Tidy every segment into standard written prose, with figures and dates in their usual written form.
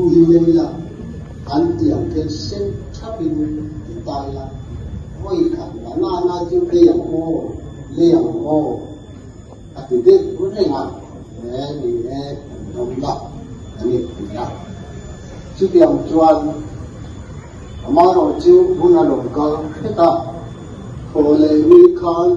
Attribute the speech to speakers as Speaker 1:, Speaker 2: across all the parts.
Speaker 1: hi lei la, an tih ang khian sen thapin ti ta ila, vawi khat na na na chu lei ang aw, lei ang aw a ti deuh reng a, he ni e kan ram la a ni ti a. Chutiang chuan amaherawhchu hun a lo kal hret a, thaw leh ni khan,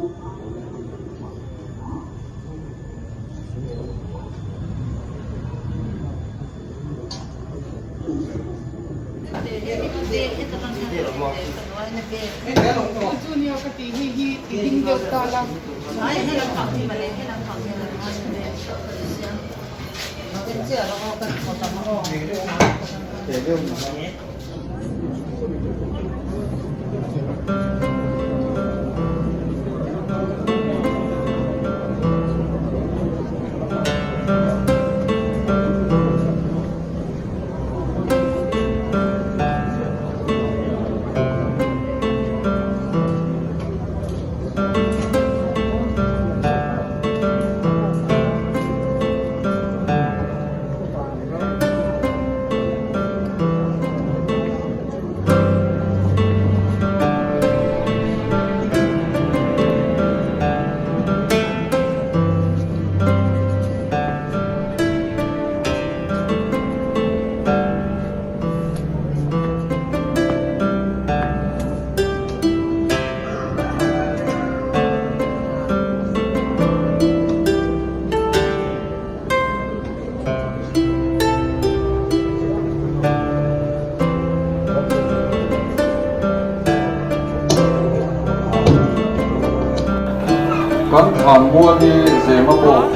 Speaker 2: Kan thlanmual hi Zemabawk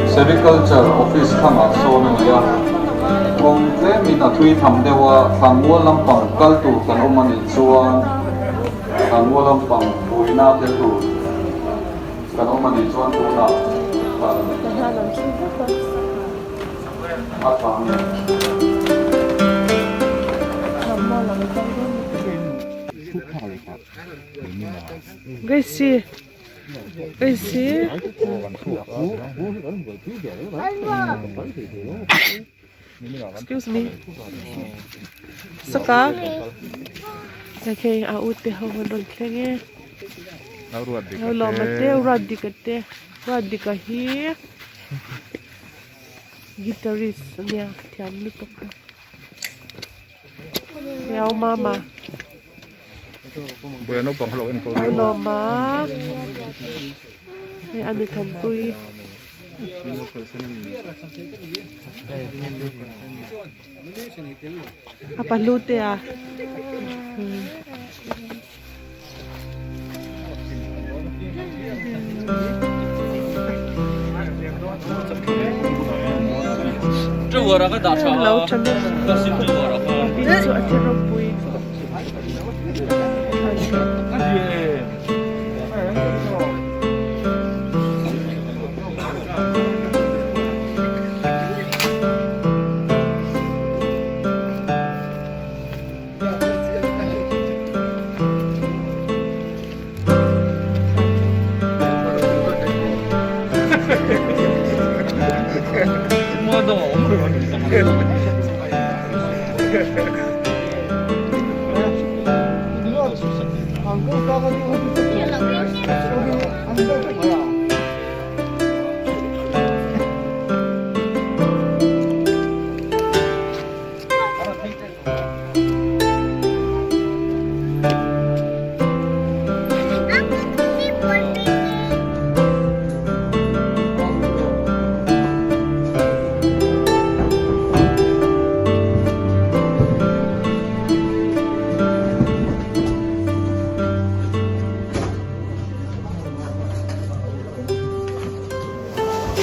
Speaker 2: Sericulture Office thlangah sawn a ni a, kawng tlemin a thui tham deuh a, thlanmual lampang kal tur kan awm a nih chuan thlanmual lampang buaina tel tur Kan awm a nih chuan tunah kal a tha ang em?
Speaker 3: Gracie Gracie Excuse me Saka Okay a u te ho an rawn thleng e Lo lawm a te ruat dik a te ruat dik a hi guitarist a nia thiam lutuk a Eo mama Lo lawm a hei a mithanpui. A pahlu te a lo thahnem pin chu a thi ropui.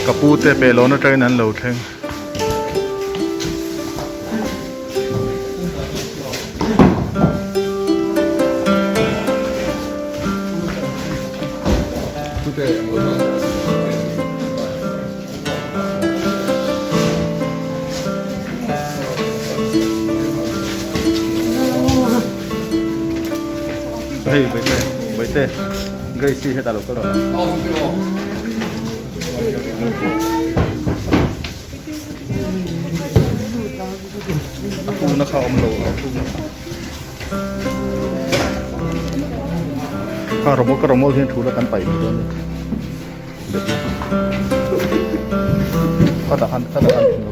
Speaker 4: Ka pu te pelawn atangin an lo thleng. Hei baite baite Grace hetah lo kal rawh. Tuna kha awm lo a kha rawmawl ka rawmawl hian thul a kan paih mai dawn a ni khatah khan khatah khan thun lo.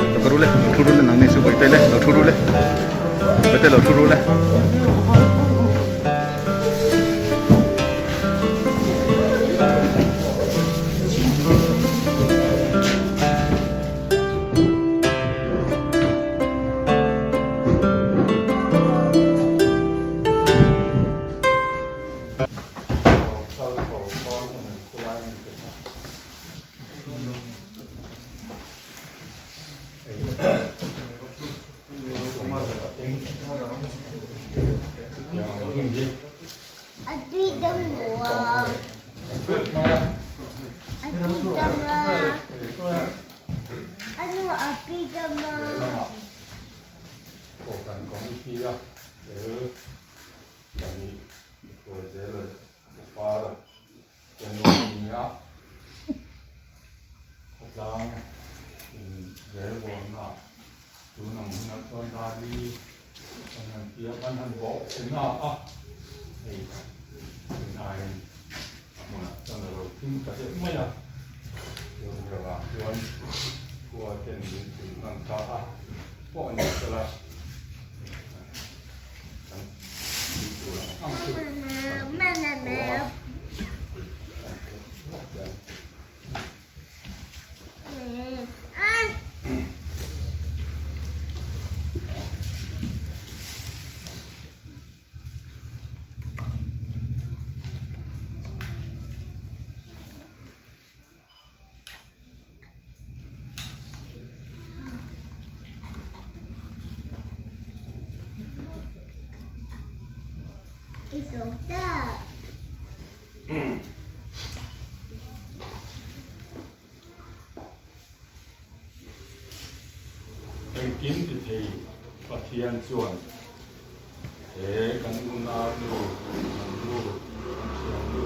Speaker 4: Lo ka ru le, lo thu ru le nang ni chu Bawihte le, lo thu ru le. Bawihte lo thu ru le.
Speaker 2: Engkim ti thei Pathian chuan he kan unau nu, kan nu, kan thian nu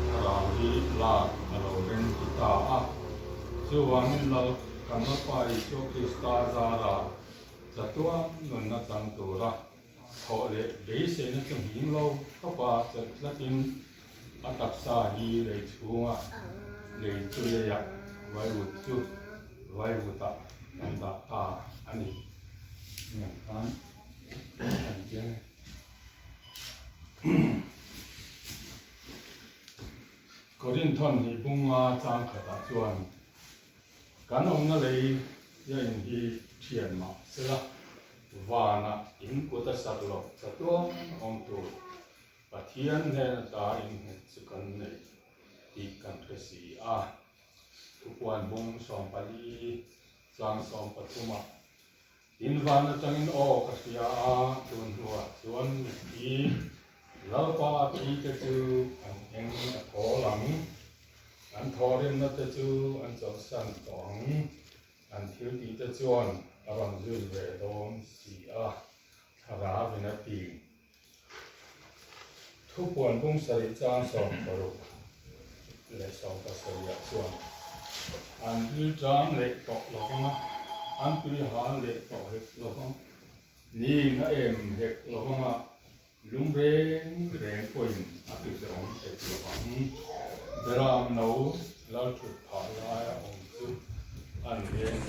Speaker 2: thlarau hi lak a lo reng ti ta a. Chuvangin Lal kan Lapa Isua Krista zara chatuan nunna chang tura Thawh leh beiseina chu nghing lo khawpa chelh tlatin a taksa hi lei chhunga lei chu leiah vaivut chu vaivutah kan dah ta a ni. Heng khan an chiang e. Korinthon hi bunga chang khatah chuan Kan awmna lei ia in hi thian mah sela, vanah in kut a sak loh chatuang awm tur Pathian hnen ata innghet chu kan nei tih kan hre si a. Thupuan bung 14 chang 13 ah In van atangin aw ka hria a, tun hnuah chuan mithi Lalpa a thi te chu an eng a thawl ang, an thawhrimna te chu an chawlhsan tawh ang, an thil tih te chuan a rawn zui ve dawn si a, Thlarau in a ti. Thupuan bung sarih chang 60 leh 70 ah chuan an rilṭam leh tawh lo vang a, an tui hal leh tawh hek lo vang, ning a em hek lo vang a, lung reng reng pawhin a ti zawng hek lo vang. Beram no Lalthut phah laia awm chu an veng.